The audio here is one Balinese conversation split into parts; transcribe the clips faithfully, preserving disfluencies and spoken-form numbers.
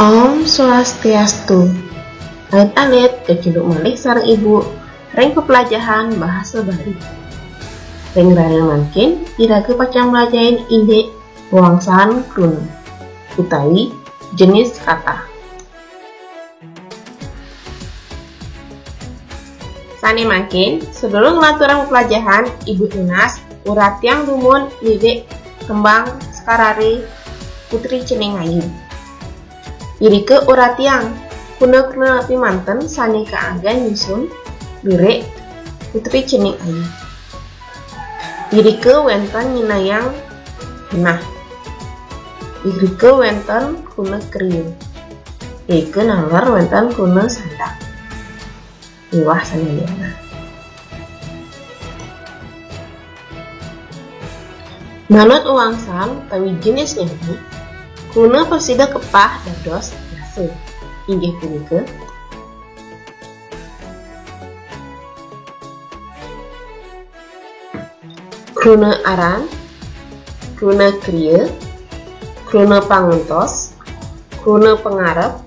Om Swastiastu. Alit-alit, kacunduk malih sareng Ibu ring pepelajahan bahasa Bali. Ring rahina mangkin, iraga pacang mlajahin indik wangsan kruna utawi jenis kata. Sane mangkin, sadurung nglanturang pepelajahan, Ibu nunas uratiang dumun indik tembang Sekarare Putri Cening Ayu. Irika uratiang kruna-kruna pimanten sane kaanggen nyusun lirik Putri Cening Ayu. Irika wenten nyinahang genah. Irika wenten kruna kriya. Irika taler wenten kruna sandak miwah sane lianan. Manut wangsan utawi jenisnyane, kruna prasida kepah dados dasa, inggih punika kruna aran, kruna kriya, kruna pangentos, kruna pangarep,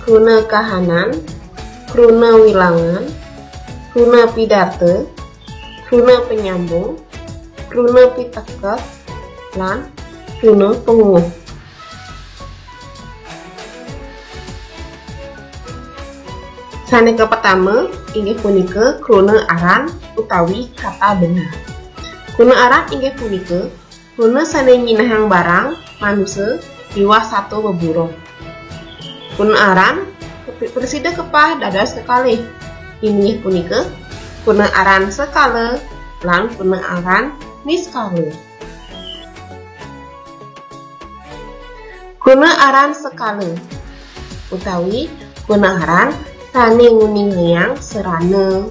kruna kahanan, kruna wilangan, kruna pidarta, kruna panyambung, kruna piteket, lan kruna panguwuh. Sane kapertama inggih punika kruna aran utawi kata benar. Kruna aran inggih punika kruna sane nyinahang barang, manusa, miwah satua beburon. Kruna aran prasida kepah dados kekalih, inggih punika kruna aran sekala lan kruna aran niskala. Kruna aran sekala utawi kruna aran sane nguningayang sarana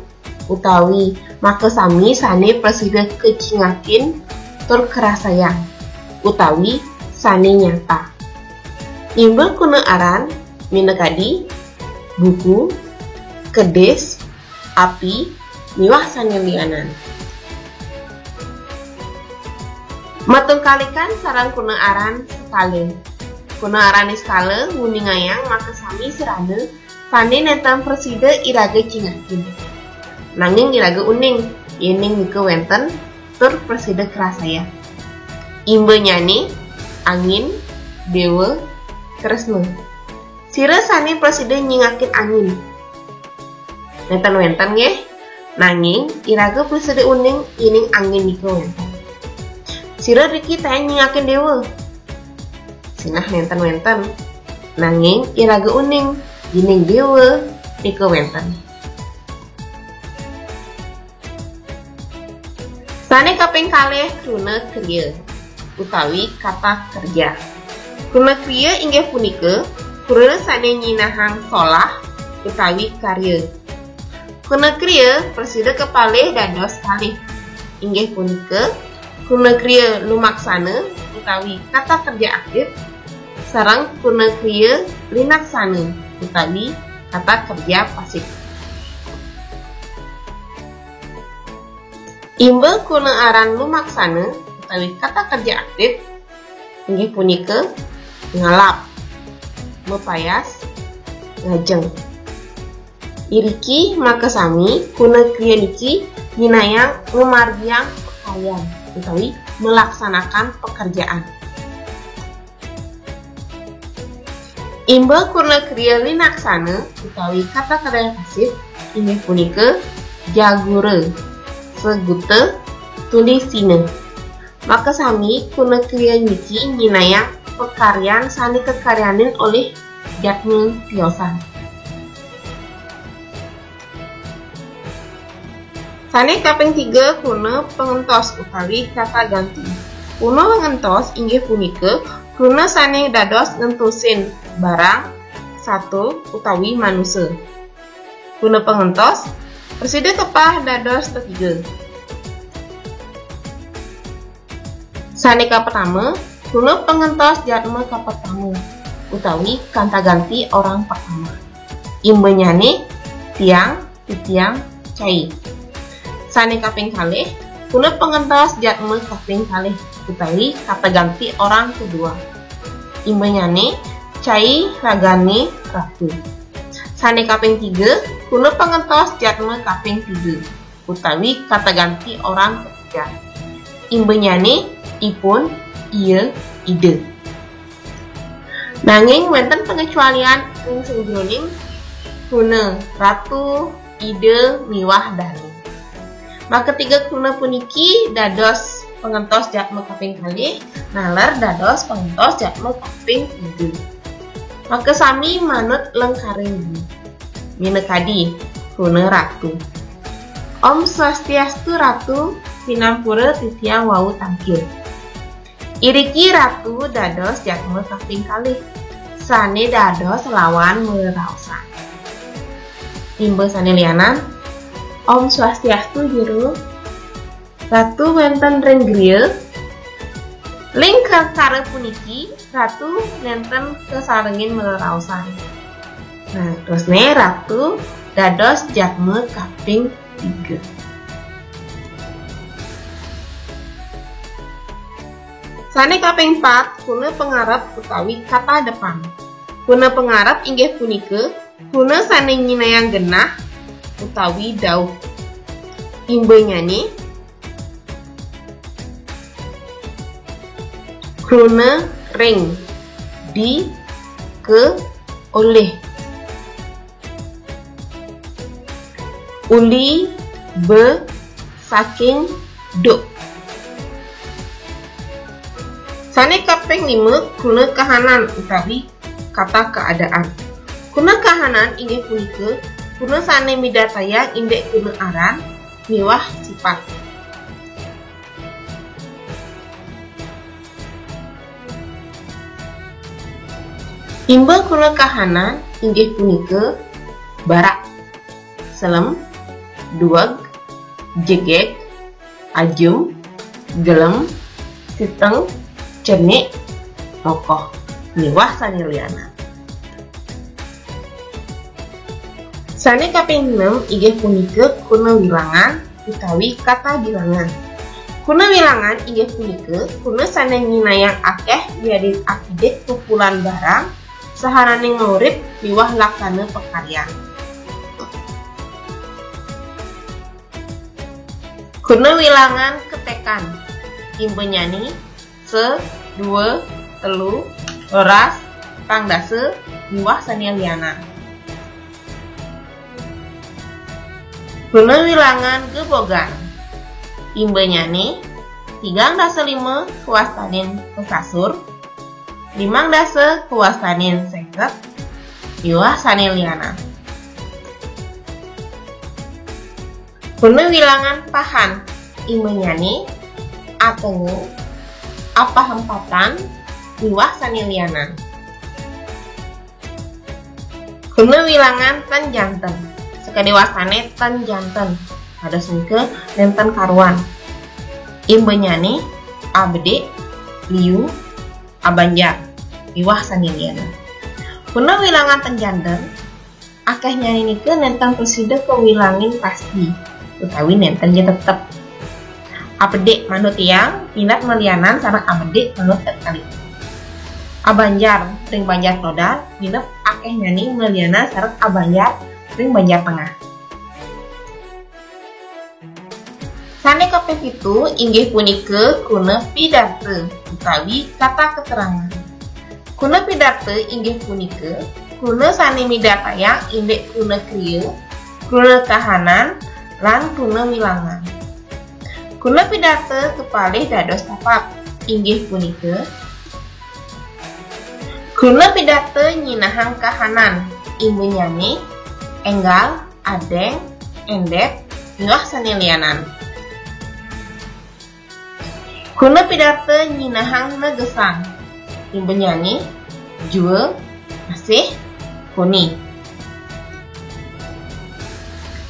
utawi makasami sane prasida kacingakin tur karasayang utawi sane nyata. Imba kruna aran minakadi buku, kedis, api, miwah sane lianan. Matungkalikan sareng kruna aran sekala. Kruna aran niskala nguningayang makasami sarana sane nenten prasida iraga cingakin. Nanging iraga uning, yening nika wenten tur prasida karasayang. Imbanyane angin, dewa, tresna. Sira sane prasida nyingakin angin. Nenten wenten nggih, nanging iraga prasida uning yening angin nika wenten. Sira riki taen nyingakin dewa. Sinah nenten wenten, nanging iraga uning yening dewa nika wenten. Sane kaping kalih kruna kriya utawi kata kerja. Kruna kriya inggih punika kruna sane nyinahang solah utawi karya. Kruna kriya prasida kapalih dados kalih, inggih punika kruna kriya lumaksana utawi kata kerja aktif sareng kruna kriya linaksana utawi kata kerja pasif. Imba kruna aran lumaksana utawi kata kerja aktif inggih punika ngalap, mapayas, ngajeng. Iriki makasami kruna kriya niki nyinayang ngamargiang pakaryan utawi melaksanakan pekerjaan. Imba kruna kriya linaksana utawi kata kerja pasif inggih punika jagura, seguta, tulisina. Makasami kruna kriya niki nyinayang pakaryan sane kakaryanin olih jadma tiosan. Sane kaping tiga kruna pangentos utawi kata ganti. Kruna pangentos inggih punika kruna sane dados ngentosin barang, satua utawi manusa. Kruna pangentos prasida kepah dados tetiga. Sane kapertama, kruna pangentos jadma kapertama utawi kata ganti orang pertama. Imbanyane tiang, titiang, cai. Sane kaping kalih, kruna pangentos jadma kaping kalih utawi kata ganti orang kedua. Imbanyane cai ragané ratu. Sané kaping tiga, kruna pangentos jatma kaping tiga, utawi kata ganti orang ketiga. Imbanyané ipun, ia, ida. Nanging wénten pangecualian ring sajeroning kruna ratu, ida, miwah dané. Makatiga kruna puniki dados pangentos jatma kaping kalih, naler dados pangentos jatma kaping tiga. Makasami manut lengkaring. Minakadi kruna ratu. Om Swastiastu Ratu, pinampura titiang wau tangkil. Iriki ratu dados jatma kaping kalih, sané dados lawan mareraosan. Imba sané lianan, Om Swastiastu, Jero. Ratu wénten ring griya. Ring kakara puniki, ratu nénten kasarengin mareraosan. Nah, terus né ratu dados jatma kaping tiga. Sané kaping pat, kruna pangarep utawi kata depan. Kruna pangarep inggih punika kruna sané nyinayang genah utawi dauh. Imbanyané, kruna ring, di, ke, olih. Uli, be, saking, duk. Sané kaping lima, kruna kahanan utawi kata keadaan. Kruna kahanan inggih punika kruna sané midartayang indik kruna aran miwah sipat. Imba kruna kahanan inggih punika barak, selem, dueg, jegég, ajem, gelem, siteng, cenik, mokoh, miwah sané lianan. Sané kaping enem inggih punika kruna wilangan utawi kata bilangan. Kruna wilangan inggih punika kruna sané nyinayang akéh wiadin akidik kumpulan barang sahananing urip miwah laksana pakaryan. Kruna wilangan ketekan. Imbanyané se, dua, telu, roras, patang dasa, miwah sané lianan. Kruna wilangan gebogan. Imbanyané tigang dasa lima kawastanin kasasur, limang dasa kawastanin seket, miwah sané lianan. Kruna wilangan pahan, imbanyané atengu, apahempatan, miwah sané lianan. Kruna wilangan ten janten, sakadi wastané ten janten, kados nika nénten karuan. Imbanyané abedik, liu, abanjar, miwah sané lianan. Kruna wilangan ten janten, akéhnyané nika nénten prasida kawilangin pasti, utawi nénten ja tetep. Abedik manut tiang, minab malianan sareng abedik manut kalih. Abanjar ring Banjar Todan, minab akéhnyané malianan sareng abanjar ring Banjar Tengah. Sané kaping pitu inggih punika kruna pidarta utawi kata keterangan. Kruna pidarta inggih punika kruna sané midartayang indik kruna kriya, kruna kahanan, lan kruna wilangan. Kruna pidarta kapalih dados papat, inggih punika kruna pidarta nyinahang kahanan, imbanyané énggal, adéng, éndét, miwah sané lianan. Kruna pidarta nyinahang negesang, imbanyané jua, asih, koni.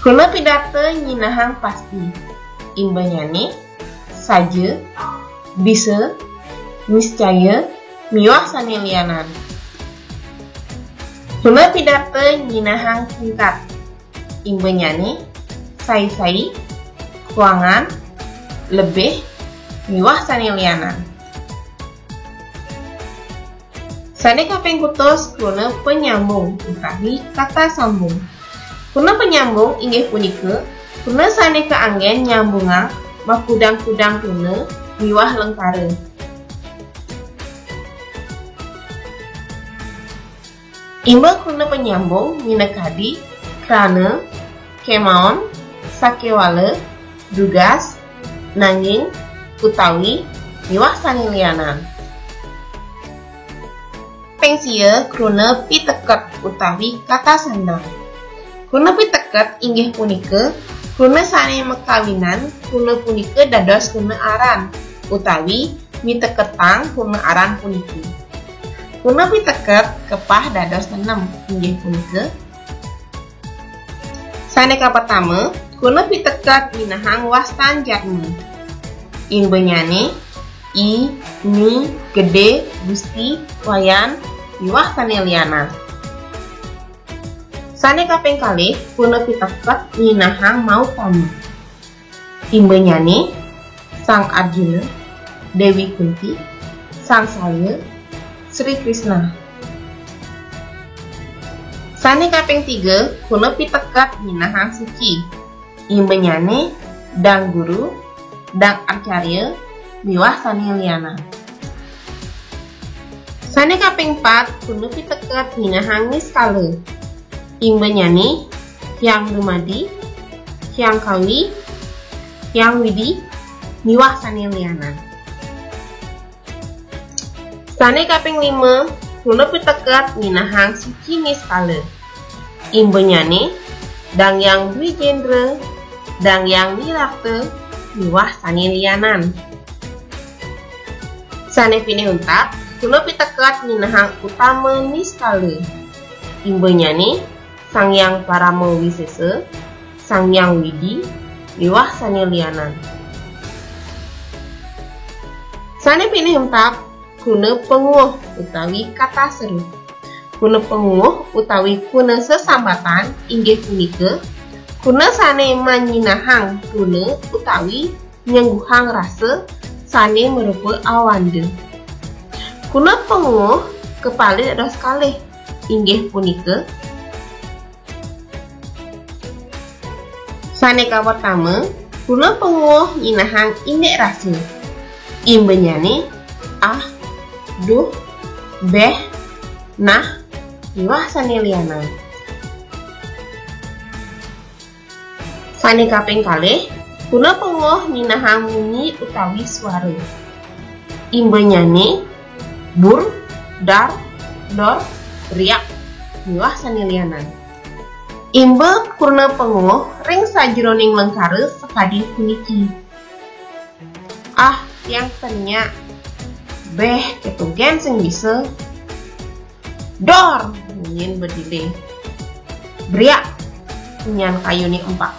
Kruna pidarta nyinahang pasti, imbanyané saja, bisa, niscaya, miwah sané lianan. Kruna pidarta nyinahang tingkat, imbanyané sai-sai, kuangan, lebih, miwah sané lianan. Sané kaping kutus kruna panyambung utawi kata sambung. Kruna panyambung inggih punika kruna sané kaanggén nyambungang makudang-kudang kruna miwah lengkara. Imba kruna panyambung minakadi krana, kémaon, sakéwala, dugas, nanging, utawi, miwah sané lianan. Ping sia kruna piteket utawi kata sandang. Kruna piteket inggih punika kruna sané makawinan kruna punika dados kruna aran utawi miteketang kruna aran puniki. Kruna piteket kepah dados enem inggih punika. Sané kapertama, kruna piteket minahang wastan jadma. Imbanyané I, Ni, Gedé, Gusti, Wayan, miwah sané lianan. Sané kaping kalih, kruna piteket minahang mautama. Imbanyané Sang Arjuna, Déwi Kunti, Sang Salya, Sri Krishna. Sané kaping tiga, kruna piteket minahang suci. Imbanyané Dang Guru, Dang Arcarya, miwah sané lianan. Sané kaping pat, kruna piteket minahang niskala. Imbanyané Hyang Dumadi, Hyang Kawi, Hyang Widi, miwah sané lianan. Sané kaping lima, kruna piteket minahang suci niskala. Imbanyané Dang Hyang Dwijendra, Dang Hyang Nirartha, miwah sané lianan. Sané pinih untat, kruna piteket minahang utama niskala. Imbanyané Sang Hyang Parama Wisésa, Sang Hyang Widi, miwah sané lianan. Sané pinih untat, kruna panguwuh utawi kata seru. Kruna panguwuh utawi kruna sesambatan inggih punika kruna sané manyinahang kruna utawi nyengguhang rasa sané marupa awanda. Kruna panguwuh kapalih dados kalih, inggih punika. Sané kapertama, kruna panguwuh nyinahang indik rasa. Imbanyané ah, duh, béh, nah, miwah sané lianan. Sané kaping kalih, kruna panguwuh nyinahang munyi utawi suara. Imbanyané bur, dar, dor, riak, miwah sané lianan. Imba kruna panguwuh ring sajeroning lengkara sakadi puniki. Ah, tiang ten nyak. Béh, kéto gén sing bisa. Dor, munyin bedilé. Briak, munyin kayuné empak.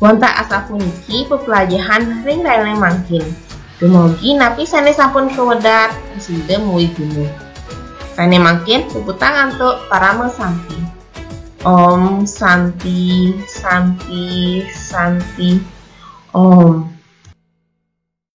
Wantah asapuniki peplajahan ring rahinané mangkin. Dumugi napi sané sampun kawedat, prasida muwi guna. Sané mangkin puputang antuk parama santi. Om Santi, Santi, Santi, Om.